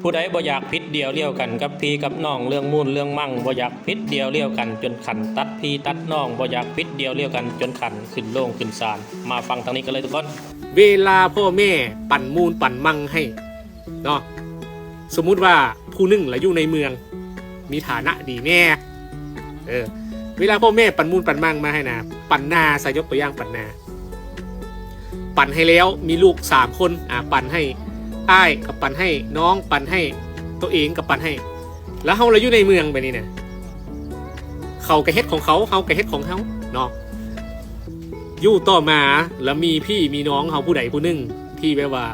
ຜູ້ໃດບໍ່ຢາກຜິດດຽວລ້ຽວກັນກັບພີ່ກັບນ້ອງ ເລື່ອງມູນເລື່ອງມັງ ບໍ່ຢາກຜິດດຽວລ້ຽວກັນຈົນຂັ້ນຕັດພີ່ຕັດນ້ອງ ບໍ່ຢາກຜິດດຽວລ້ຽວກັນຈົນຂັ້ນຂຶ້ນໂລງຂຶ້ນສານ ມາຟັງທາງນີ້ກັນເລີຍທຸກຄົນ. ເວລາພໍ່ແມ່ປັນມູນປັນມັງໃຫ້ເນາະ, ສົມມຸດວ່າຜູ້ໜຶ່ງລະຢູ່ໃນເມືອງ ມີຖານະດີແດ່ ເອີ ເວລາພໍ່ແມ່ປັນມູນປັນມັງມາໃຫ້ນະ ປັນນາຊະ ຍົກຕົວຢ່າງປັນນາ ປັນໃຫ້ແລ້ວ ມີລູກສາມຄົນ ອາ ປັນໃຫ້ອ້າຍ ກໍປັນໃຫ້ນ້ອງ ປັນໃຫ້ໂຕເອງ ກໍປັນໃຫ້ ແລ້ວເຮົາລະຢູ່ໃນເມືອງແບບນີ້ນະ ເຂົາກໍເຮັດຂອງເຂົາ ເຮົາກໍເຮັດຂອງເຮົາເນາະ. ຢູ່ຕໍ່ມາລະມີພີ່ມີນ້ອງເຮົາຜູ້ໃດຜູ້ໜຶ່ງ ທີ່ແບບວ່າ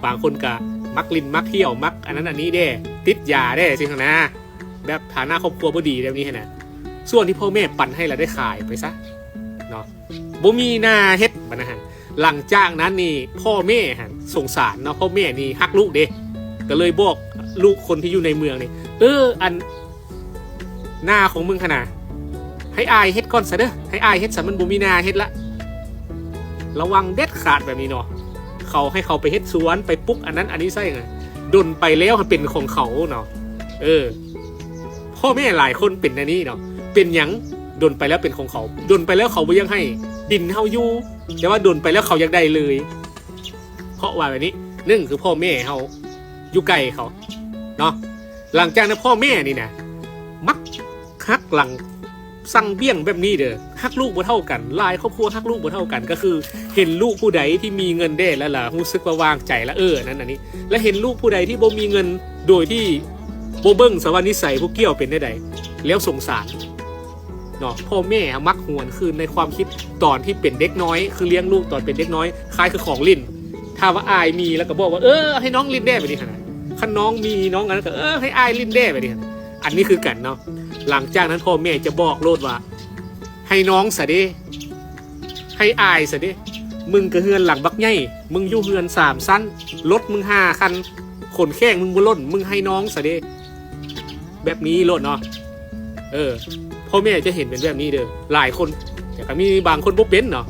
ບາງຄົນກະມັກຫຼິ້ນມັກທ່ຽວ ມັກອັນນັ້ນອັນນີ້ແດ່ ຕິດຢາແດ່ ຊີ້ຫັ້ນນະ ແບບຖານະຄອບຄົວບໍ່ດີແບບນີ້ຫັ້ນນະ ສ່ວນທີ່ພໍ່ແມ່ປັນໃຫ້ລະໄດ້ຂາຍໄປຊະເນາະ ບໍ່ມີນາເຮັດບັດນັ້ນຫັ້ນ. ຫຼັງຈາກນັ້ນນີ້ພໍ່ແມ່ຫັ້ນສົງສານເນາະ ພໍ່ແມ່ນີ້ຮັກລູກເດ້ ກໍເລີຍບອກລູກຄົນທີ່ຢູ່ໃນເມືອງນີ້ ເອີ ອັນ ນາຂອງມຶງຫັ້ນນະ ໃຫ້ອ້າຍເຮັດກ່ອນຊະເດີ ໃຫ້ອ້າຍເຮັດຊະ ມັນບໍ່ມີນາເຮັດລະ ລະວັງເດັດຂາດແບບນີ້ເນາະ. ເຂົາໃຫ້ເຂົາໄປເຮັດສວນ ໄປປຸກອັນນັ້ນອັນນີ້ໃສ່ ດົນໄປແລ້ວເປັນຂອງເຂົາເນາະ. ເອີ ພໍ່ແມ່ຫຼາຍຄົນເປັນແນວນີ້ເນາະ. ເປັນຫຍັງດົນໄປແລ້ວເປັນຂອງເຂົາ? ດົນໄປແລ້ວເຂົາບໍ່ຢາກໃຫ້ດິນເຮົາຢູ່ ແຕ່ວ່າດົນໄປແລ້ວເຂົາຢາກໄດ້ເລີຍ. ເພາະວ່າແບບນີ້ ໜຶ່ງ ຄືພໍ່ແມ່ເຮົາຢູ່ໃກ້ເຂົາເນາະ. ຫຼັງຈາກນັ້ນພໍ່ແມ່ນີ້ນະ ມັກຫັກຫຼັງ ສ້າງບ້ຽງແບບນີ້ເດີ ຮັກລູກບໍ່ເທົ່າກັນ. ຫຼາຍຄອບຄົວຮັກລູກບໍ່ເທົ່າກັນ ກໍຄືເຫັນລູກຜູ້ໃດທີ່ມີເງິນແດ່ແລ້ວລະ ຮູ້ສຶກວ່າວາງໃຈລະ ເອີ ອັນນັ້ນອັນນີ້ ແລະ ເຫັນລູກຜູ້ໃດທີ່ບໍ່ມີເງິນ ໂດຍທີ່ບໍ່ເບິ່ງຊະວ່ານິໄສຜູ້ກ່ຽວເປັນແນວໃດ ແລ້ວສົງສານເນາະ. ພໍ່ແມ່ມັກຫວນຄືນໃນຄວາມຄິດຕອນທີ່ເປັນເດັກນ້ອຍ ຄືລ້ຽງລູກຕອນເປັນເດັກນ້ອຍ ຄ້າຍຄືຂອງຫຼິ້ນ. ຖ້າວ່າອ້າຍມີ ແລ້ວກໍບອກວ່າ ເອີ ໃຫ້ນ້ອງຫຼິ້ນແດ່ ແບບນີ້ຫັ້ນນະ. ຄັນນ້ອງມີ ນ້ອງອັນນັ້ນກໍ ເອີ ໃຫ້ອ້າຍຫຼິ້ນແດ່ ແບບນີ້ຫັ້ນ. ອັນນີ້ຄືກັນເນາະ. ຫຼັງຈາກນັ້ນພໍ່ແມ່ຈະບອກໂລດວ່າ ໃຫ້ນ້ອງຊະເດ້ ໃຫ້ອ້າຍຊະເດ້ ມຶງກໍເຮືອນຫຼັງບັກໃຫຍ່ ມຶງຢູ່ເຮືອນສາມຊັ້ນ ລົດມຶງຫ້າຄັນ ຂົນແຂ້ງມຶງບໍ່ລົ້ນ ມຶງໃຫ້ນ້ອງຊະເດ້. ແບບນີ້ໂລດເນາະ. ເອີ ພໍ່ແມ່ຈະເຫັນເປັນແບບນີ້ເດີ ຫຼາຍຄົນ ແຕ່ກໍມີບາງຄົນບໍ່ເປັນເນາະ.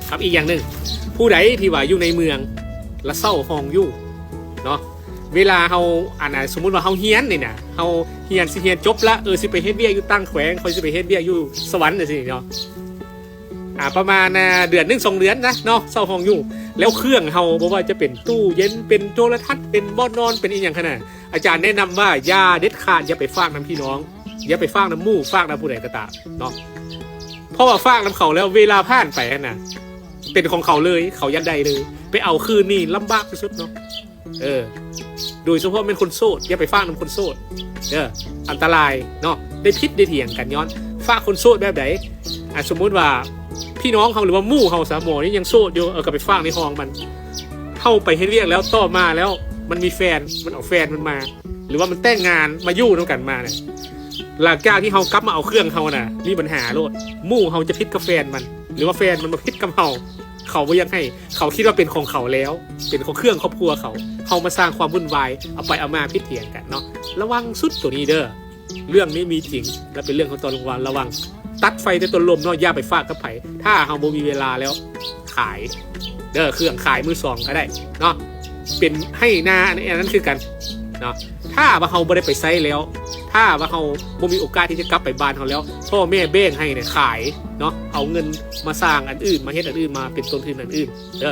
ກັບອີກຢ່າງໜຶ່ງ ຜູ້ໃດທີ່ວ່າຢູ່ໃນເມືອງ ລະເຊົ່າຫ້ອງຢູ່ເນາະ ເວລາເຮົາ ອັນນ່າ ສົມມຸດວ່າເຮົາຮຽນນີ້ນະ ເຮົາຮຽນ ຊິຮຽນຈົບລະ ເອີ ຊິໄປເຮັດວຽກຢູ່ຕ່າງແຂວງ ຂ້ອຍຊິໄປເຮັດວຽກຢູ່ສະຫວັນ ຈັ່ງຊີ້ເນາະ. ອາ ປະມານ ອາ ເດືອນໜຶ່ງສອງເດືອນນະເນາະ ເຊົ່າຫ້ອງຢູ່ ແລ້ວເຄື່ອງເຮົາ ບໍ່ວ່າຈະເປັນຕູ້ເຢັນ ເປັນໂທລະທັດ ເປັນບ່ອນນອນ ເປັນອີ່ຫຍັງຫັ້ນນະ ອາຈານແນະນຳວ່າ ຢ່າເດັດຂາດ ຢ່າໄປຝາກນຳພີ່ນ້ອງ ຢ່າໄປຝາກນຳໝູ່ ຝາກນຳຜູ້ໃດກໍຕາມເນາະ. ເພາະວ່າຝາກນຳເຂົາແລ້ວ ເວລາຜ່ານໄປຫັ້ນນະ ເປັນຂອງເຂົາເລີຍ ເຂົາຢາກໄດ້ເລີຍ ໄປເອົາຄືນນີ້ລຳບາກທີ່ສຸດເນາະ. ເອີ ໂດຍສະເພາະແມ່ນຄົນໂສດ ຢ່າໄປຝາກນຳຄົນໂສດເດີ ອັນຕະລາຍເນາະ ໄດ້ຜິດໄດ້ຖຽງກັນຍ້ອນຝາກຄົນໂສດແບບໃດ. ອາ ສົມມຸດວ່າພີ່ນ້ອງເຮົາ ຫຼືວ່າໝູ່ເຮົາສາໝໍນີ້ຍັງໂສດຢູ່ ເອີ ກໍໄປຝາກໃນຫ້ອງມັນ ເຮົາໄປເຮັດວຽກແລ້ວ ຕໍ່ມາແລ້ວມັນມີແຟນ ມັນເອົາແຟນມັນມາ ຫຼືວ່າມັນແຕ່ງງານມາຢູ່ນຳກັນມານະ ຫຼັງຈາກທີ່ເຮົາກັບມາເອົາເຄື່ອງເຮົານະ ມີບັນຫາໂລດ ໝູ່ເຮົາຈະຜິດກັບແຟນມັນ ຫຼືວ່າແຟນມັນມາຜິດກັບເຮົາ ເຂົາບໍ່ຢາກໃຫ້ ເຂົາຄິດວ່າເປັນຂອງເຂົາແລ້ວ ເປັນຂອງເຄື່ອງຄອບຄົວເຂົາ ເຮົາມາສ້າງຄວາມວຸ່ນວາຍ ເອົາໄປເອົາມາຜິດຖຽງກັນເນາະ. ລະວັງສຸດໂຕນີ້ເດີ ເລື່ອງນີ້ມີຈິງ ແລະ ເປັນເລື່ອງຂອງຕ້ອງລະວັງ ລະວັງ ຕັດໄຟແຕ່ຕົ້ນລົມເນາະ ຢ່າໄປຝາກກັບໃຜ. ຖ້າເຮົາບໍ່ມີເວລາແລ້ວ ຂາຍເດີ ເຄື່ອງຂາຍມືສອງກໍໄດ້ເນາະ ເປັນໄຮ່ນາ ອັນ ອັນນັ້ນຄືກັນເນາະ. ຖ້າວ່າເຮົາບໍ່ໄດ້ໄປໃຊ້ແລ້ວ ຖ້າວ່າເຮົາບໍ່ມີໂອກາດທີ່ຈະກັບໄປບ້ານເຮົາແລ້ວ ພໍ່ແມ່ແບ່ງໃຫ້ນີ້ ຂາຍເນາະ ເອົາເງິນມາສ້າງອັນອື່ນ ມາເຮັດອັນອື່ນ ມາເປັນຕົ້ນທຶນອັນອື່ນເດີ.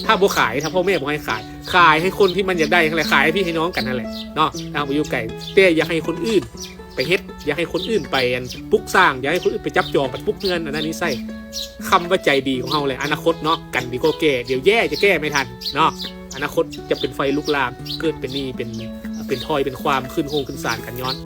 ຖ້າບໍ່ຂາຍ ຖ້າພໍ່ແມ່ບໍ່ໃຫ້ຂາຍ ຂາຍໃຫ້ຄົນທີ່ມັນຢາກໄດ້ຫັ້ນແຫຼະ ຂາຍໃຫ້ພີ່ໃຫ້ນ້ອງກັນຫັ້ນແຫຼະເນາະ ຖ້າເຮົາບໍ່ຢູ່ໄກ ແຕ່ຢ່າໃຫ້ຄົນອື່ນໄປເຮັດ ຢ່າໃຫ້ຄົນອື່ນໄປ ອັນ ປຸກສ້າງ ຢ່າໃຫ້ຄົນອື່ນໄປຈັບຈອງ ໄປປຸກເຮືອນອັນນັ້ນນີ້ໃສ່. ຄຳວ່າໃຈດີຂອງເຮົາແຫຼະ ອະນາຄົດເນາະ ກັນດີກວ່າແກ່ ດຽວແຍ່ຈະແກ້ໄມ່ທັນເນາະ. ອະນາຄົດຈະເປັນໄຟລຸກລາມ ເກີດເປັນໜີ້ ເປັນ ເປັນຖ້ອຍເປັນຄວາມ ຂຶ້ນໂຮງຂຶ້ນສານກັນຍ້ອນ